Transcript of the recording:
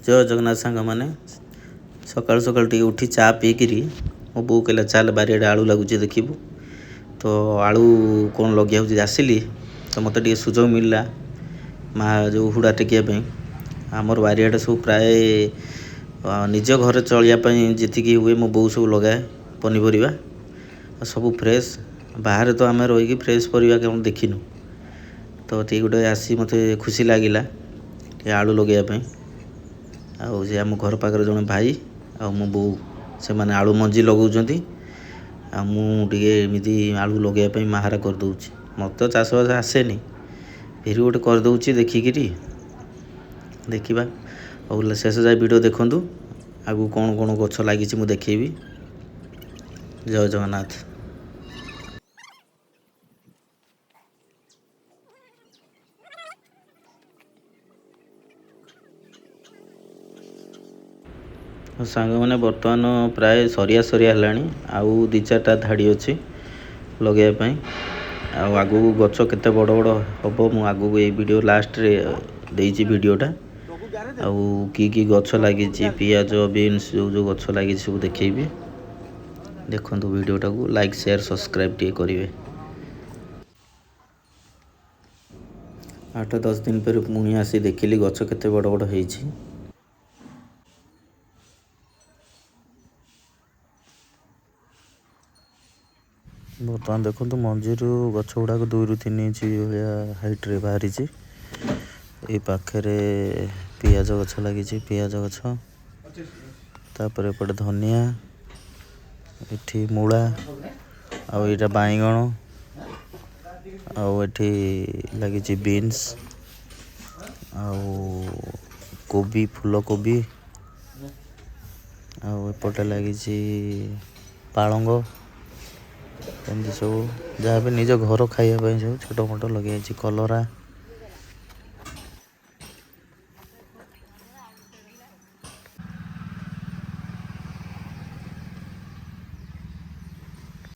ଜୟ ଜଗନ୍ନାଥ ସାଙ୍ଗମାନେ। ସକାଳୁ ସକାଳୁ ଟିକେ ଉଠି ଚା ପିଇକିରି ମୋ ବୋଉ କହିଲା ଚାଲ ବାରିଆଡ଼େ ଆଳୁ ଲାଗୁଛି ଦେଖିବୁ। ତ ଆଳୁ କ'ଣ ଲଗିଆ ହେଉଛି ଆସିଲି ତ ମୋତେ ଟିକେ ସୁଯୋଗ ମିଳିଲା ମା ଯେଉଁ ହୁଡ଼ା ଟେକିବା ପାଇଁ। ଆମର ବାରିଆଡ଼େ ସବୁ ପ୍ରାୟ ନିଜ ଘରେ ଚଳିବା ପାଇଁ ଯେତିକି ହୁଏ ମୋ ବୋଉ ସବୁ ଲଗାଏ ପନିପରିବା, ସବୁ ଫ୍ରେଶ୍। ବାହାରେ ତ ଆମେ ରହିକି ଫ୍ରେଶ୍ ପରିବା କେଉଁ ଦେଖିନୁ। ତ ଟିକେ ଗୋଟେ ଆସି ମୋତେ ଖୁସି ଲାଗିଲା ଟିକେ ଆଳୁ ଲଗେଇବା ପାଇଁ। ଆଉ ସେ ଆମ ଘର ପାଖରେ ଜଣେ ଭାଇ ଆଉ ମୋ ବୋଉ ସେମାନେ ଆଳୁ ମଞ୍ଜି ଲଗାଉଛନ୍ତି, ଆଉ ମୁଁ ଟିକେ ଏମିତି ଆଳୁ ଲଗେଇବା ପାଇଁ ମାହାରା କରିଦେଉଛି। ମୋତେ ତ ଚାଷବାସ ଆସେନି, ଫିର୍ ଗୋଟେ କରିଦେଉଛି ଦେଖିକିରି। ଦେଖିବା, ଆଉ ଶେଷ ଯାଏ ଭିଡ଼ିଓ ଦେଖନ୍ତୁ, ଆଗକୁ କ'ଣ କ'ଣ ଗଛ ଲାଗିଛି ମୁଁ ଦେଖେଇବି। ଜୟ ଜଗନ୍ନାଥ। ସାଙ୍ଗମାନେ ବର୍ତ୍ତମାନ ପ୍ରାୟ ସରିଆ ସରିଆ ହେଲାଣି, ଆଉ ଦୁଇ ଚାରିଟା ଧାଡ଼ି ଅଛି ଲଗେଇବା ପାଇଁ। ଆଉ ଆଗକୁ ଗଛ କେତେ ବଡ଼ ବଡ଼ ହେବ ମୁଁ ଆଗକୁ ଏଇ ଭିଡ଼ିଓ ଲାଷ୍ଟରେ ଦେଇଛି ଭିଡ଼ିଓଟା। ଆଉ କି କି ଗଛ ଲାଗିଛି, ପିଆଜ, ବିନ୍ସ, ଯେଉଁ ଯେଉଁ ଗଛ ଲାଗିଛି ସବୁ ଦେଖେଇବି। ଦେଖନ୍ତୁ ଭିଡ଼ିଓଟାକୁ, ଲାଇକ୍ ସେୟାର ସବସ୍କ୍ରାଇବ୍ ଟିକେ କରିବେ। 8-10 ଦିନ ପରେ ପୁଣି ଆସି ଦେଖିଲି ଗଛ କେତେ ବଡ଼ ବଡ଼ ହେଇଛି। ବର୍ତ୍ତମାନ ଦେଖନ୍ତୁ ମଞ୍ଜିରୁ ଗଛ ଗୁଡ଼ାକ 2ରୁ 3 ଇଞ୍ଚ ଭଳିଆ ହାଇଟ୍ରେ ବାହାରିଛି। ଏଇ ପାଖରେ ପିଆଜ ଗଛ ଲାଗିଛି, ପିଆଜ ଗଛ, ତାପରେ ଏପଟେ ଧନିଆ, ଏଠି ମୂଳା, ଆଉ ଏଇଟା ବାଇଗଣ, ଆଉ ଏଠି ଲାଗିଛି ବିନ୍ସ, ଆଉ କୋବି, ଫୁଲକୋବି, ଆଉ ଏପଟେ ଲାଗିଛି ପାଳଙ୍ଗ। ଏମିତି ସବୁ ଯାହା ବି ନିଜ ଘର ଖାଇବା ପାଇଁ ସବୁ ଛୋଟ ମୋଟ ଲଗାଯାଇଛି, କଲରା।